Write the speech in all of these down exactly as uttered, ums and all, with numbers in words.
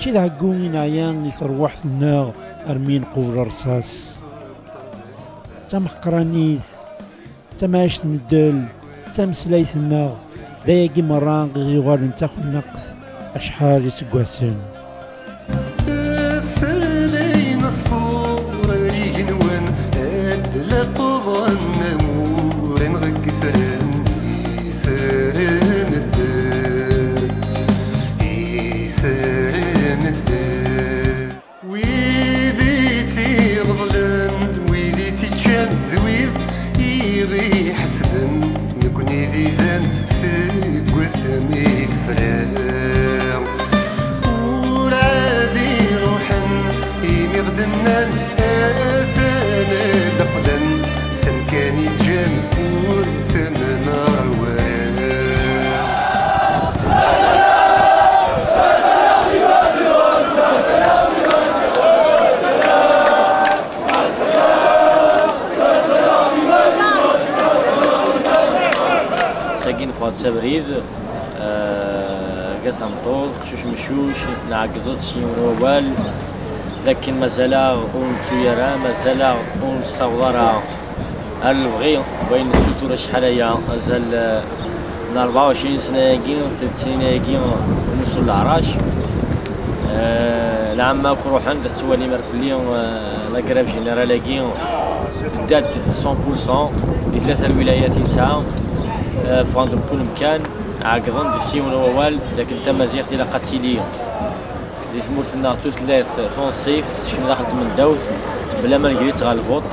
Akka i d ɛeggu i neɛya i terwaḥt-nneɣ armi nqubel rrṣaṣ. D tameqqranit, d tamɛict n ddel, d tameslayt-nneɣ, d ayagi merra i ɣ-yuɣalen d taxennaqt acḥal iseggasen. Sselay n ṣṣur igenwan, ad d-laqḍen amur-nneɣ deg itran, isaren dder, isaren dder. Wid i tt-iɣeḍlen, wid i tt-iččan, d wid i ɣ-iḥesben, nekni d izan seg wasmi tefra. Ur ɛad iruḥen, imi ɣ-d-nnan atan ad d-qqlen, s amkan i ǧǧan ur ten-neṛwi. Sagi neffeɣ-d s abrid, eh, argaz tameṭṭut, qcuc meccuc, nɛeggeḍ-d s yiwen wawal, d akken mazal-aɣ ur nettu ara, mazal-aɣ ur nessaweḍ ara ar lebɣi, wayen nessutur acḥal aya, azal, eh, n rebɛa u ɛecrin sna-agi, telt snin-agi, ur nessuli leɛrac. Eh, lɛamma akk ruḥen, la tettwalim ar fell-i, eh, la grève générale-agi tedda-d cent pour cent di tlata lwilayat i nesɛa, eh, ffɣen-d deg kul mkan, ɛeggḍen deg-s yiwen wawal, d akken tamaziɣt ilaq ad tili di tmurt-nneɣ d tutlayt tunṣibt, tekcem daxel tmendawt, bla ma negri-tt ɣer lvuṭ.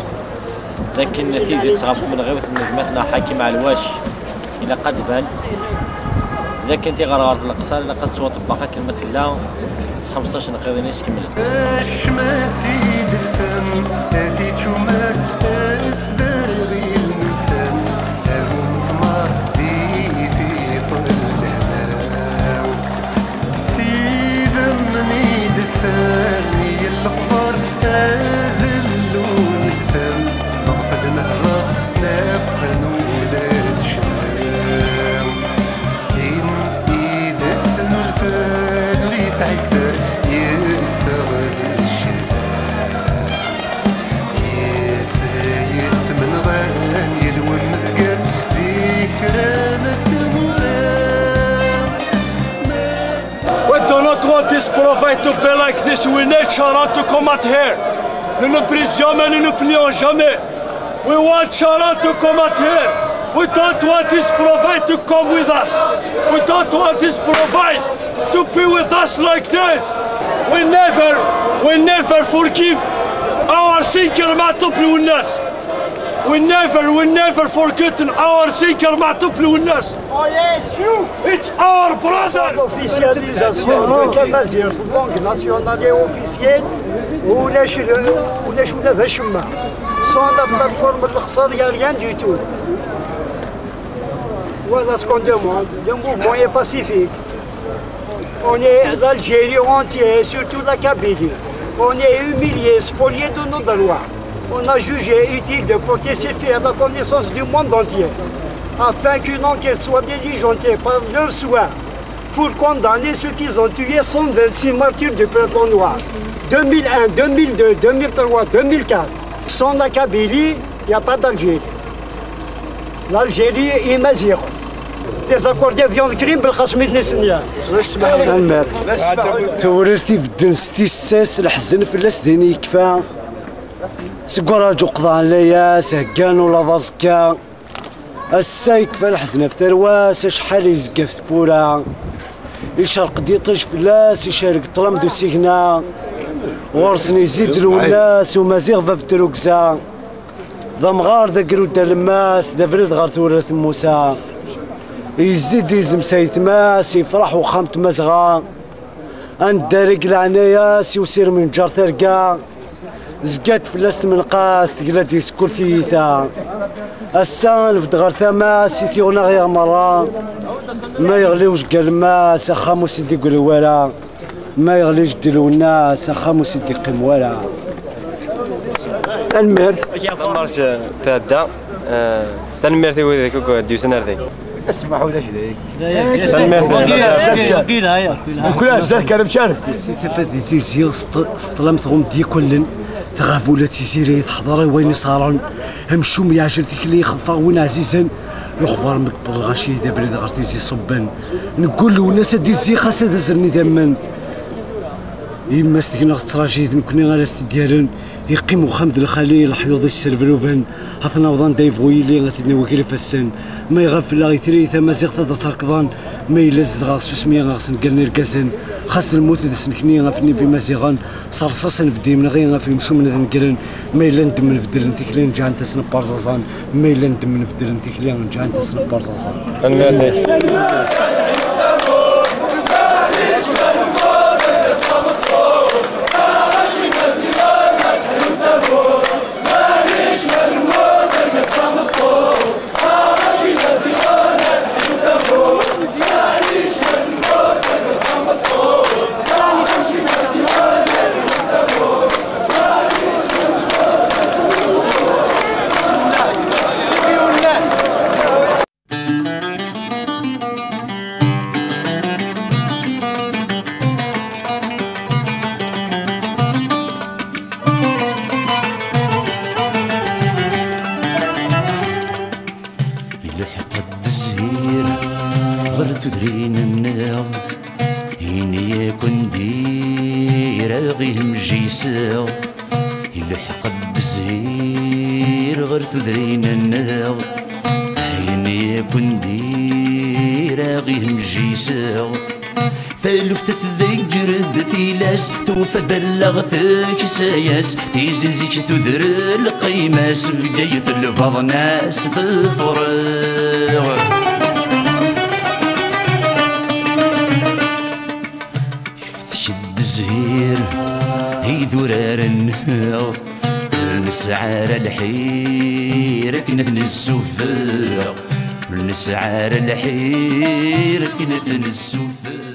D akken tidet ɣef tmenɣiwt n gma-tneɣ Ḥakim Ɛelwac ilaq ad d-tban. D akken tiɣerɣert n Leqṣer ilaq ad tettwaṭebbeq akken ma tella s xemseṭṭac n lqiḍin iskemlen. Acma tt-id-lsan, a tičumar, asderɣil n ussan, am umeṣmar di tiṭ n lehna. S idammen i d-ssan i lexbar, azellu n ilsan, meɣfed nehder, neqqen ula d ccna. Tin i d-ssenulfan ur yesɛi sser, yeffeɣ di ccna. Yes, yettmenɣan yelwen mezger di kra n tmura. We do not want this provide to be like this. We need Sharon to come out here. Nous ne prions jamais, nous ne plions jamais. We want Sharon to come out here. We don't want this provide to come with us. We don't want this provide to be with us like this. We never, we never forgive our sinker Matou Lwennas. We never, we never forget our sinker Matou Lwennas. Oh yes, you. It's our brother. L'officialisation de la langue nationale et officielle, ulac, ulac ula d acemma. Sans la plateforme de Lexer, il n'y a rien du tout. Voilà ce qu'on demande. Le mouvement est pacifique. On est l'Algérie entière, et surtout la Kabylie. On est humilié, spolié de nos droits. On a jugé utile de porter ces faits à la connaissance du monde entier, afin qu'une enquête soit diligentée par leurs soins pour condamner ceux qui ont tué cent vingt-six martyrs du printemps noir, deux mille un, deux mille deux, deux mille trois, deux mille quatre, sont la Kabylie, il n'y a pas d'Algérie. L'Algérie est Mazir. Les accords de Vienne Crime, Belkacem Idnissenia. Tewrirt ibedden s tissas, leḥzen fell-as din yekfa. Seg uraju qeḍɛen layas, heggan ula d aẓekka. Ass-a yekfa leḥzen ɣef tarwa-s, acḥal yezga ɣef tewwura. Icerq-d yiṭij fell-as, icerreg ṭṭlam d usigna. Ɣur-sen yezzi-d Lwennas, Umaziɣ bab n trugza. D amɣar d agrud d alemmas, d abrid ɣer tewrirt n Musa. Yezzi-d yezem s ayetma-s, yefreḥ uxxam n Tmazɣa. Anda ara yeg leɛnaya-s i usirem n ǧar targa, zga-d fell-as tmenqas, tegla-d yes-s kul tiyita. Ass-a, nebded ɣer tama-s i tiɣna ɣiɣ merra. Ma yeɣli ujgal-mas, axxam ur s-id-igri wara. Ma yeɣli jeddi Lwennas, axxam ur s-id-iqqim wara. Tanemmirt. Tanemmirt, eh, tɛedda. Eh, tanemmirt i wid akk d-yusan ar dagi. Asmaḥ, ulac deg. Tanemmirt. Wagi, wagi, wagi, wagi, wagi. Mkul aɛezdat kan amkan. Si tafat di Tizi, s ṭ-, s ṭṭlam tɣum d yikwallen, tɣabula d tiziri, teḥḍer i wayen iṣaren. Amcum yeɛjel tikli, ixḍef-aɣ win ɛzizen. Lexbar mi yewweḍ lɣaci d abrid ɣer Tizi ṣubben. Neggul Lwennas ad d-izzi, xas ad azren idammen. Yemma-s deg-neɣ tettraǧi, d nekkni ara s-t-id-yerren. Yeqqim uxxam d lxali, leḥyuḍ-is srebruben. Ad t-naweḍ anda yebɣu yili, ad t-id-nawi gar ifassen. Ma iɣab fell-aɣ itri, tamaziɣt ad d-terkeḍ. Ma yella zedɣeɣ s usmi, ad ɣ-snegren irgazen. Xas d lmut d snekni, ɣef nnig imaziɣen. S rṣas ad nbedd imneɣi, ɣef yimcumen ad negren. Ma yella ndemmen beddlen tikli, ǧǧant-asen n warẓaẓan. Ma yella ndemmen beddlen tikli, ǧǧant-asen n warẓaẓan. Tanemmirt-ik. Ilḥeq-d zzhir ɣer tudrin-nneɣ, ini-yakk-d iraɣ ihemjiyseɣ. Ilḥeq-d zzhir ɣer tudrin-nneɣ, ini-yakk-d iraɣ ihemjiyseɣ. Taluft tdegger-d tilas, tufa-d allaɣ teksa-yas, tizi zik tuder lqima-s, Bgayet lbaḍna-s tefreɣ. Yeftek-d zzhir i idurar-nneɣ, ur nesɛi ara lḥir akken ad t-nessufeɣ, ur nesɛi ara lḥir akken ad t-nessufeɣ.